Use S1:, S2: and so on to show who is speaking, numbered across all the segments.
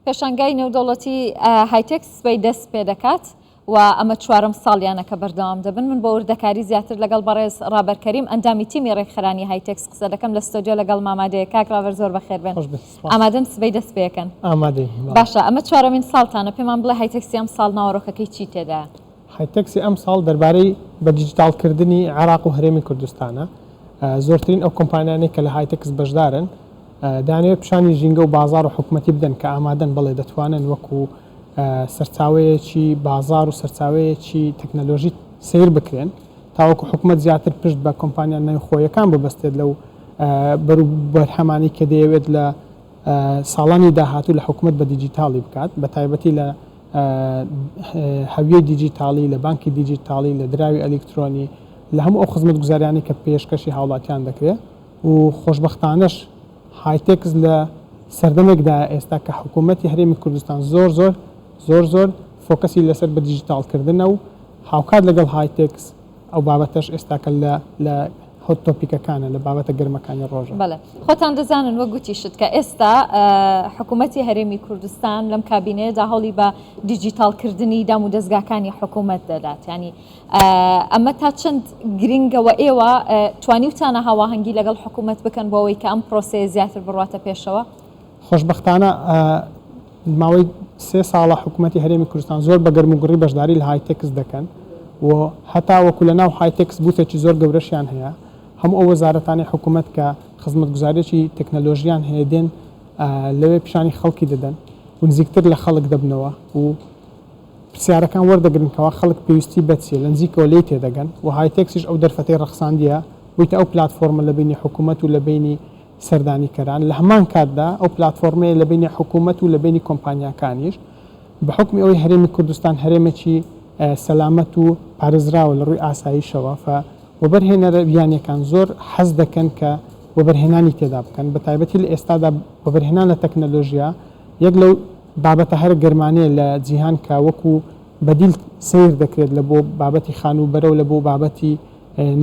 S1: پێشانگای نێودەوڵەتی هایتێکس سبەی دەست پێدەکات و ئەمە چوارەم ساڵیانە کە بەردەوام دەبن. من بۆ وردەکاری زیاتر لەگەڵ بەڕێز ڕابەر کەریم ئەندامی تیمی ڕێکخەرانی هایتێکس قسە دەکەم لە ستۆدیۆ لەگەڵ مامادەیە. کاک ڕابەر زۆر بەخێر بێن.
S2: خۆش بێت سپاس.
S1: ئامادەن سبەی دەست پێکەن؟
S2: ئامادەین بەڵێ.
S1: باشە ئەمە چوارەمین ساڵتانە پێمان بڵێ هایتێکسی ئەمساڵ ناوەڕۆکەکەی چی تێدایە؟
S2: هایتێکسی ئەمساڵ دەربارەی بە دیجیتاڵکردنی عێراق و هەرێمی کوردستانە. زۆرترین ئەو کۆمپانیانەی کە لە هایتێکس بەشدارن دەیانەوێت پیشانی ژینگە و بازاڕ و حکومەتی بدەن کە ئامادەن بەڵێ دەتوانن وەکو سەرچاوەیەکی بازاڕ و سەرچاوەیەکی تەکنەلۆژی سەیر بکرێن تاوەکو حکومەت زیاتر پشت بە کۆمپانیا نێوخۆیەکان ببەستێت لەو بەروبەرهەمانەی کە دەیەوێت لە ساڵانی داهاتوو لە حکومەت بە دیجیتاڵی بکات بە تایبەتی لە هەویەی دیجیتاڵی لە بانکی دیجیتاڵی لە دراوی ئەلیکترۆنی لە هەموو ئەو خزمەتگوزاریانەی کە پێشکەشی هاوڵاتیان دەکرێت و خۆشبەختانەش هایتێکس لە سەردەمێکدایە ئێستا کە حکوومەتی هەرێمی کوردستان زۆر زۆر زۆر زۆر focus ی لەسەر بە دیجیتاڵ کردنە و هاوکات لەگەڵ هایتێکس ئەو بابەتەش ئێستاکە لە لە hot topic ەکانە لە بابەتە گەرمەکانی ڕۆژە.
S1: بەڵێ خۆتان دەزانن وەک گوتیشت کە ئێستا حکوومەتی هەرێمی کوردستان لەم کابینەیەدا هەوڵی بە دیجیتاڵ کردنی دام و دەزگاکانی حکوومەت دەدات یانی ئەمە تا چەند گرنگە و ئێوە توانیوتانە هاواهەنگی لەگەڵ حکوومەت بکەن بۆ ئەوەی کە ئەم پرۆسەیە زیاتر بڕواتە پێشەوە؟
S2: خۆشبەختانە ماوەی سێ ساڵە حکوومەتی هەرێمی کوردستان زۆر بە گەرموگوڕی بەشداری لە هایتێکس دەکەن و هەتا وەکو لە ناو هایتێکس booth ێکی زۆر گەورەشیان هەیە هەموو ئەو وەزارەتانەی حکوومەت کە خزمەتگوزاریی تەکنەلۆژیان هەیە دێن لەوێ پیشانی خەڵکی دەدەن و نزیکتر لە خەڵک دەبنەوە و پرسیارەکان وەردەگرن کەوا خەڵک پێویستی بە چیە، لە نزیکەوە لێی تێدەگەن و هایتێکسیش ئەو دەرفەتەی ڕەخساندیە بویتە ئەو پلاتفۆرمە لە بەینی حکومەت و لە بەینی سەردانیکەران، لە هەمان کاتدا ئەو پلاتفۆرمەیە لە بەینی حکومەت و لە بەینی کۆمپانیاکانیش، بە حوکمی ئەوەی هەرێمی کوردستان هەرێمێکی سەلامەت و پارێزراوە لە ڕووی ئاسایشەوە فە وەبەرهێنەرە بیانیەکان زۆر حەز دەکەن کە وەبەرهێنانی تێدا بکەن بە تایبەتی لە ئێستادا وەبەرهێنان لە تەکنەلۆژیا یەک لەو بابەتە هەرە گەرمانەیە لە جیهان کە وەکو بەدیل سەیر دەکرێت لە بۆ بابەتی خانووبەرە و لە بۆ بابەتی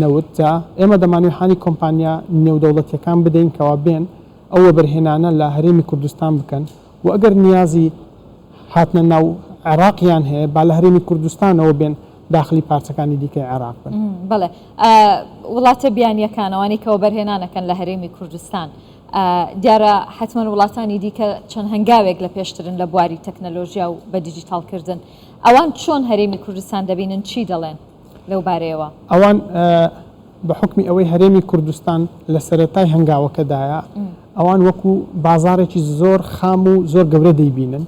S2: نەوت جا ئێمە دەمانەوێت هانی کۆمپانیا نێودەوڵەتیەکان بدەین کەوا بێن ئەو وەبەرهێنانە لە هەرێمی کوردستان بکەن و ئەگەر نیازی هاتنە ناو عێراقیان هەیە با لە هەرێمی کوردستانەوە بێن داخلی پارچەکانی دیکەی عێراق بن.
S1: بەڵێ وڵاتە بیانیەکان ئەوانەی کە وەبەرهێنان ئەکەن لە هەرێمی کوردستان دیارە حەتمەن وڵاتانی دیکە چەند هەنگاوێک لە پێشترن لە بواری تەکنەلۆژیا و بە دیجیتاڵکردن. ئەوان چۆن هەرێمی کوردستان دەبینن، چی دەڵێن لەو بارەیەوە؟
S2: ئەوان بە حوکمی ئەوەی هەرێمی کوردستان لە سەرەتای هەنگاوەکەدایە، ئەوان وەکو بازاڕێکی زۆر خام و زۆر گەورە دەیبینن.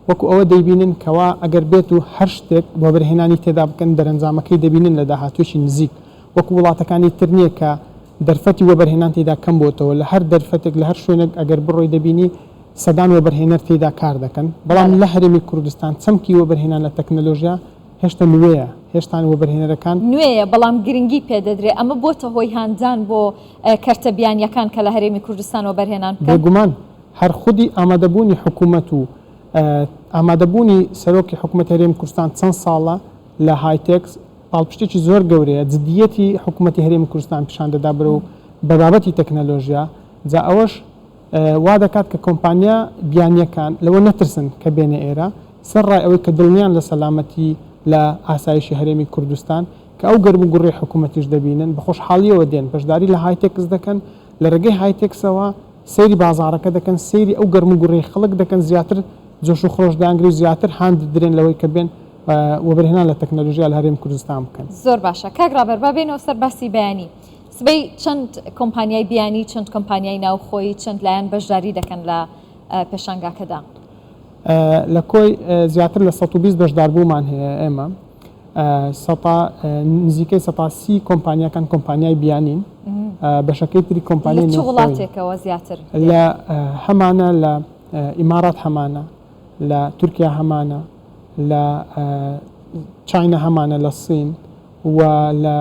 S2: وەکو ئەوە دەیبینن کەوا ئەگەر بێت و هەر شتێک وەبەرهێنانی تێدا بکەن دەرەنجامەکەی دەبینن لە داهاتوویەکی نزیک. وەکو وڵاتەکانی تر نییە کە دەرفەتی وەبەرهێنان تێیدا کەم بۆتەوە، لە هەر دەرفەتێک لە هەر شوێنێک ئەگەر بڕۆی دەبینی سەدان وەبەرهێنەر تێیدا کار دەکەن، بەڵام لە هەرێمی کوردستان چەمکی وەبەرهێنان لە تەکنەلۆژیا هێشتا نوێیە، هێشتا وەبەرهێنەرەکان.
S1: نوێیە، بەڵام گرنگی پێ دەدرێ، ئەمە بۆتە هۆی هاندان بۆ کەرتە بیانییەکان کە لە هەرێمی کوردستان وەبەرهێنان بکەن؟
S2: بێگومان، هەر خودی ئامادەبوونی حکوومەت و ئامادەبوونی سەرۆکی حکوومەتی هەرێمی کوردستان چەند ساڵە لە هایتێکس، پاڵپشتێکی زۆر گەورەیە، جدییەتی حکوومەتی هەرێمی کوردستان پیشان دەدا بەرەو بە بابەتی تەکنەلۆژیا، جا ئەوەش وا دەکات کە کۆمپانیا بیانییەکان لەوە نەترسن کە بێنە ئێرە، سەرڕای ئەوەی کە دڵنیان لە سەلامەتی لە ئاسایشی هەرێمی کوردستان، کە ئەو گەرموگوڕیی حکوومەتیش دەبینن، بە خۆشحاڵییەوە دێن بەشداری لە هایتێکس دەکەن، لە ڕێگەی هایتێکسەوە سەیری بازاڕەکە دەکەن، سەیری ئەو گەرموگوڕیی خەڵک دەکەن، زیاتر جۆش و خرۆش دەیانگرێ و زیاتر هان دەدرێن لەوەی کە بێن وەبەرهێنان لە تەکنەلۆژیا لە هەرێمی کوردستان بکەن.
S1: زۆر باشە کاک ڕابەر با بێینەوە سەر باسی بەیانی. سبەی چەند کۆمپانیای بیانی، چەند کۆمپانیای ناوخۆیی، چەند لایەن بەشداری دەکەن لە پێشانگاکەدا؟
S2: لە کۆی زیاتر لە 120 بەشداربوومان هەیە ئێمە سەتا نزیکەی 30% کۆمپانیاکان کۆمپانیای بیانین بەشەکەی تری کۆمپانیای
S1: لە چ وڵاتێکەوە زیاتر؟
S2: لە هەمانە لە ئیمارات هەمانە لە تورکیا هەمانە لە چاینا هەمانە لە سین و لە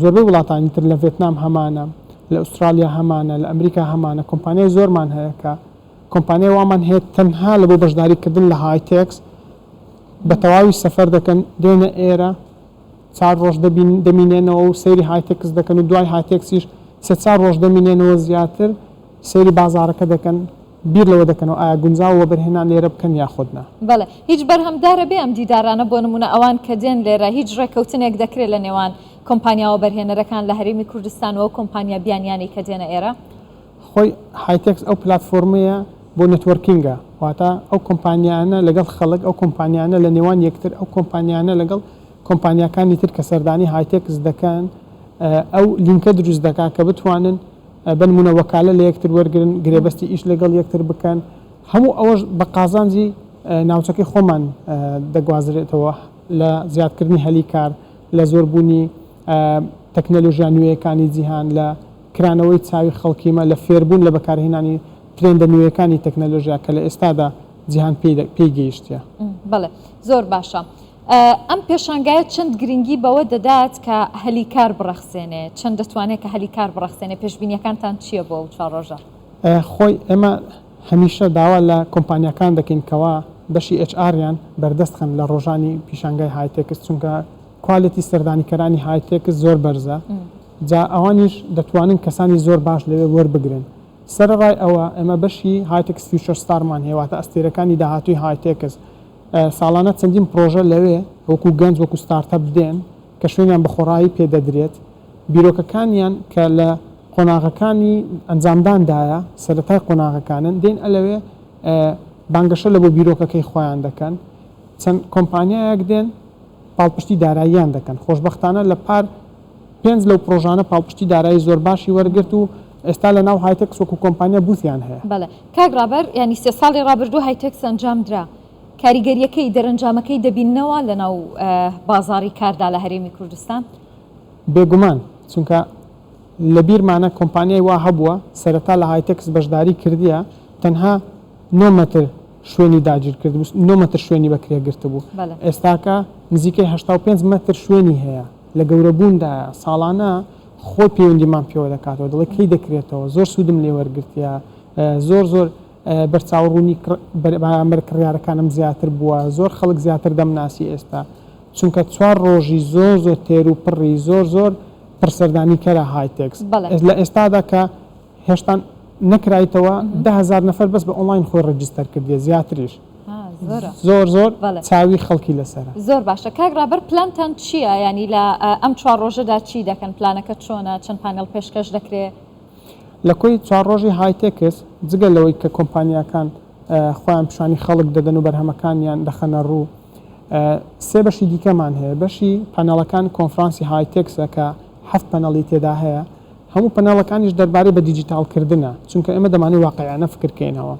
S2: زۆربەی وڵاتانی تر لە ڤێتنام هەمانە لە ئوسترالیا هەمانە لە ئەمریکا هەمانە کۆمپانیای زۆرمان هەیە کە کۆمپانیای وامان هەیە تەنها لە بۆ بەشداریکردن لە هایتێکس بە تەواوی سەفەر دەکەن دێنە ئێرە چار ڕۆژ دەبین دەمینێنەوە و سەیری هایتێکس دەکەن و دوای هایتێکسیش سێ چار ڕۆژ دەمینێنەوە زیاتر سەیری بازارەکە دەکەن. بیر لەوە دەکەنەوە ئایا گونجاوە وەبەرهێنان لێرە بکەن یاخود نا.
S1: بەڵێ. هیچ بەرهەمدارە بێ ئەم دیدارانە بۆ نموونە ئەوان کە دێن لێرە هیچ ڕێکەوتنێک دەکرێ لە نێوان کۆمپانیا وەبەرهێنەرەکان لە هەرێمی کوردستان و ئەو کۆمپانیا بیانیانەی کە دێنە ئێرە؟
S2: خۆی هایتێکس ئەو پلاتفۆرمەیە بۆ networking ە، واتە ئەو کۆمپانیانە لەگەڵ خەڵک، ئەو کۆمپانیانە لە نێوان یەکتر، ئەو کۆمپانیانە لەگەڵ کۆمپانیاکانی تر کە سەردانی هایتێکس دەکەن، ئەو لینکە دروست دەکات کە بتوانن بە نموونە وەکالە لە یەکتر وەرگرن، گرێبەستی ئیش لەگەڵ یەکتر بکەن، هەموو ئەوەش بە قازانجی ناوچەکەی خۆمان دەگوازرێتەوە لە زیادکردنی هەلی کار، لە زۆربوونی تەکنەلۆژیا نوێیەکانی جیهان، لە کرانەوەی چاوی خەڵکیمە، لە فێربوون لە بەکارهێنانی ترێندە نوێیەکانی تەکنەلۆژیا کە لە ئێستادا جیهان پێی گەیشتیە.
S1: بەڵێ زۆر باشە. ئەم پێشانگایە چەند گرنگی بەوە دەدات کە هەلی کار بڕەخسێنێ؟ چەند دەتوانێت کە هەلی کار بڕەخسێنێ؟ پێشبینیەکانتان چییە بۆ ئەو چوار ڕۆژە؟
S2: خۆی ئێمە هەمیشە داوا لە کۆمپانیاکان دەکەین کەوا بەشی HR یان بەردەست خەن لە ڕۆژانی پیشانگای هایتێکس چونکە quality سەردانیکەرانی هایتێکس زۆر بەرزە جا ئەوانیش دەتوانن کەسانی زۆر باش لەوێ وەربگرن سەرەڕای ئەوە ئێمە بەشی هایتێکس Future Star مان هەیە واتە ئەستێرەکانی داهاتووی هایتێکس ساڵانە چەندین پڕۆژە لەوێ وەکو گەنج وەکو startup دێن کە شوێنیان بە خۆڕایی پێ دەدرێت، بیرۆکەکانیان کە لە قۆناغەکانی ئەنجامداندایە، سەرەتای قۆناغەکانن، دێن ئەلەوێ بانگەشە لە بۆ بیرۆکەکەی خۆیان دەکەن، چەند کۆمپانیایەک دێن پاڵپشتی داراییان دەکەن، خۆشبەختانە لە پار پێنج لەو پڕۆژانە پاڵپشتی دارایی زۆر باشی وەرگرت و ئێستا لە ناو هایتێکس وەکو کۆمپانیا booth یان هەیە.
S1: بەڵێ کاک ڕابەر یانی سێ ساڵی ڕابردوو هایتێکس ئەنجام درا کاریگەریەکەی دەرەنجامەکەی دەبیننەوە لە ناو بازاڕی کاردا لە هەرێمی کوردستان؟
S2: بێگومان چونکە لە بیرمانە کۆمپانیای وا هەبووە سەرەتا لە هایتێکس بەشداری کردیە تەنها نۆ مەتر شوێنی داگیر کردبوو نۆ مەتر شوێنی بە کرێ گرتبوو ئێستاکە نزیکەی 85 مەتر شوێنی هەیە لە گەورەبووندایە، ساڵانە خۆی پەیوەندیمان پێوە دەکاتەوە، دەڵێ کەی دەکرێتەوە، زۆر سوودم لێ وەرگرتیە، زۆر زۆر بەرچاوڕوونی بەرامبەر کڕیارەکانم زیاتر بووە، زۆر خەڵک زیاتر دەمناسی ئێستا، چونکە چوار ڕۆژی زۆر زۆر تێر و پڕی زۆر زۆر پڕ سەردانیکەرە هایتێکس لە ئێستادا کە هێشتان نەکرایتەوە 10000 نەفەر بەس بە ئۆنڵاین خۆی register کردیە زیاتریش زۆر زۆر چاوی خەڵکی لەسەرە.
S1: زۆر باشە کاک ڕابەر پلانتان چییە یانی لە ئەم چوار ڕۆژەدا چی دەکەن پلانەکە چۆنە چەند پانێڵ پێشکەش دەکرێ؟
S2: لە کۆی چوار ڕۆژی هایتێکس جگە لەوەی کە کۆمپانیاکان خۆیان پیشانی خەڵک دەدەن و بەرهەمەکانیان دەخەنە ڕوو سێ بەشی دیکەمان هەیە بەشی پانێڵەکان کۆنفرانسی هایتێکسە کە حەفت پەنەڵی تێدا هەیە هەموو پەنێڵەکانیش دەربارەی بە دیجیتاڵ کردنە، چونکە ئێمە دەمانەوێت واقعیانە فکر کەینەوە،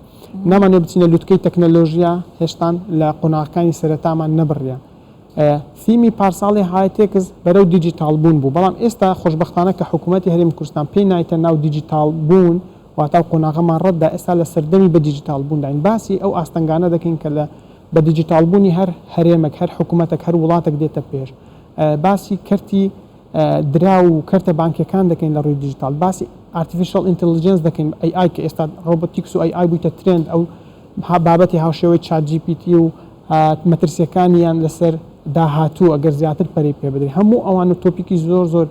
S2: نامانەوێت بچینە لوتکەی تەکنەلۆژیا، هێشتان لە قۆناغەکانی سەرەتامان نەبڕیە. ثیمی پارساڵی هایتێکس بەرەو دیجیتاڵ بوون بوو، بەڵام ئێستا خۆشبەختانە کە حکوومەتی هەرێمی کوردستان پێی نایتە ناو دیجیتاڵ بوون، واتە ئەو قۆناغەمان ڕەت دا، ئێستا لە سەردەمی بە دیجیتاڵ بوونداین، باسی ئەو ئاستەنگانە دەکەین کە لە بە دیجیتاڵ بوونی هەر هەرێمێک، هەر حکوومەتێک، هەر وڵاتێک دێتە پێش. باسی کەرتی دراو و کەرتە بانکیەکان دەکەین لە ڕووی دیجیتاڵ، باسی artificial intelligence دەکەین، AI کە ئێستا robotics و AI بوویتە trend، ئەو بابەتی هاوشێوەی ChatGPT و مەترسیەکانیان لەسەر داهاتوو ئەگەر زیاتر پەرەی پێ بدرێت، هەموو ئەوان و topic ی زۆر زۆر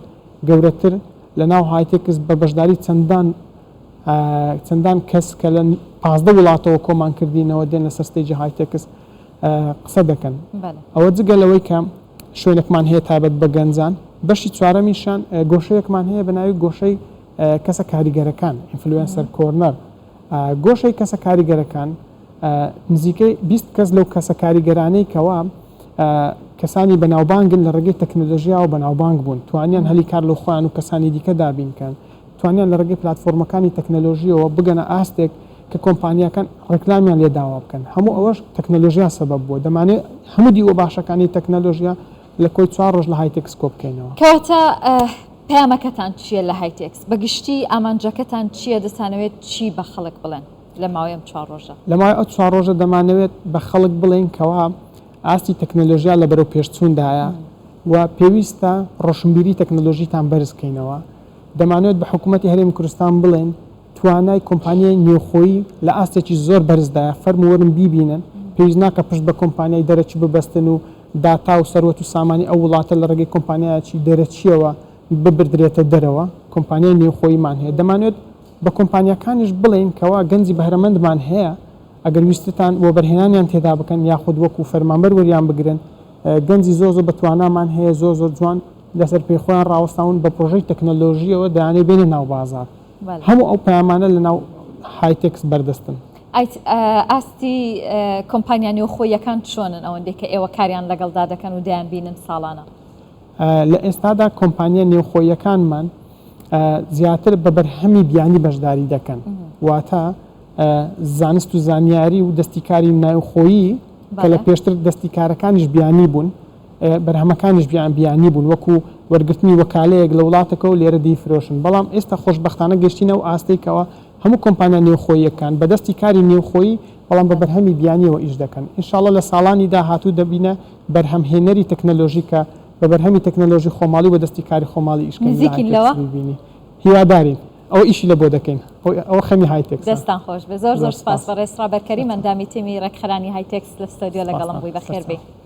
S2: گەورەتر لە ناو هایتێکس بە بەشداری چەندان چەندان کەس کە لە 15 وڵاتەوە کۆمان کردینەوە دێن لەسەر stage ی هایتێکس قسە دەکەن. ئەوە جگە لەوەی کە شوێنێکمان هەیە تایبەت بە گەنجان، بەشی چوارەمیشیان گۆشەیەکمان هەیە بە ناوی گۆشەی کەسە کاریگەرەکان، Influencer Corner. گۆشەی کەسە کاریگەرەکان نزیکەی 20 کەس لەو کەسە کاریگەرانەی کەوا کەسانی بەناوبانگن لە ڕێگەی تەکنەلۆژیاوە بەناوبانگ بوون، توانیان هەلی کار لۆ خۆیان و کەسانی دیکە دابین کەن، توانیان لە ڕێگەی پلاتفۆرمەکانی تەکنەلۆژییەوە بگەنە ئاستێک کە کۆمپانیاکان ڕێکلامیان لێ داوا بکەن، هەموو ئەوەش تەکنەلۆژیا سەبەب بووە، دەمانەوێت هەموو دیوە باشەکانی تەکنەلۆژیا لە کۆی چوار ڕۆژ لە هایتێکس کۆ بکەینەوە.
S1: کەواتە پەیامەکەتان چییە لە هایتێکس؟ بە گشتی ئامانجەکەتان چییە، دەتانەوێت چی بە خەڵک بڵێن لە ماوەی ئەم چوار ڕۆژە؟
S2: لە ماوەی ئەو چوار ڕۆژە دەمانەوێت بە خەڵک بڵێین کەوا ئاستی تەکنەلۆژیا لە بەرەوپێشچووندایە و پێویستە ڕۆشنبیری تەکنەلۆژیتان بەرز کەینەوە، دەمانەوێت بە حکوومەتی هەرێمی کوردستان بڵێین توانای کۆمپانیای نێوخۆیی لە ئاستێکی زۆر بەرزدایە، فەرموو وەرن بیبینن، پێویست ناکات پشت بە کۆمپانیای دەرەکی ببەستن و داتا و سەروەت و سامانی ئەو وڵاتە لە ڕێگەی کۆمپانیایەکی دەرەکییەوە ببردرێتە دەرەوە، کۆمپانیای نێوخۆییمان هەیە، دەمانەوێت. بە کۆمپانیاکانیش بڵێین کەوا گەنجی بەهرەمەندمان هەیە ئەگەر ویستتان وەبەرهێنانیان تێدا بکەن یاخود وەکو فەرمانبەر وەریان بگرن، گەنجی زۆر زۆر بەتوانامان هەیە زۆر زۆر جوان لەسەر پێی خۆیان ڕاوەستاون بە پرۆژەی تەکنەلۆژییەوە دەیانەوێت بێنە ناو بازاڕ. هەموو ئەو پەیامانە لە ناو هایتێکس بەردەستن.
S1: ئاستی کۆمپانیا نێوخۆییەکان چۆنن ئەوەندەی کە ئێوە کاریان لەگەڵدا دەکەن و دەیانبینن ساڵانە؟
S2: لە ئێستادا کۆمپانیا نێوخۆییەکانمان زیاتر بە بەرهەمی بیانی بەشداری دەکەن، واتە زانست و زانیاری و دەستی کاری ناوخۆیی کە لە پێشتر دەستی کارەکانیش بیانی بوون، بەرهەمەکانیش بیان بیانی بوون وەکو وەرگرتنی وەکالەیەک لە وڵاتەکەوە لێرە دەیفرۆشن، بەڵام ئێستا خۆشبەختانە گەیشتینە ئەو ئاستەی کەوا هەموو کۆمپانیا نێوخۆییەکان بە دەستی کاری نێوخۆیی بەڵام بە بەرهەمی بیانیەوە ئیش دەکەن، ان شاء اللە لە ساڵانی داهاتوو دەبینە بەرهەمهێنەری تەکنەلۆژی کە بە بەرهەمی تەکنەلۆژی خۆماڵی و بە دەستی کاری خۆماڵی ئیش کەین لە
S1: نزیکین لەوە؟
S2: هایتێکس بیبینی. هیوادارین. ئەوە ئیشی لە بۆ دەکەین. ئەوە خەمی هایتێکسە.
S1: دەستتان خۆش بێت. زۆر
S2: زۆر
S1: زۆر سپاس
S2: سپاس.
S1: بەڕێز ڕابەر کەریم ئەندامی تیمی ڕێکخەرانی هایتێکس لە ستۆدیۆ لەگەڵم
S2: سپاستان.
S1: بووی. بەخێر
S2: سەرچاو.
S1: بێی.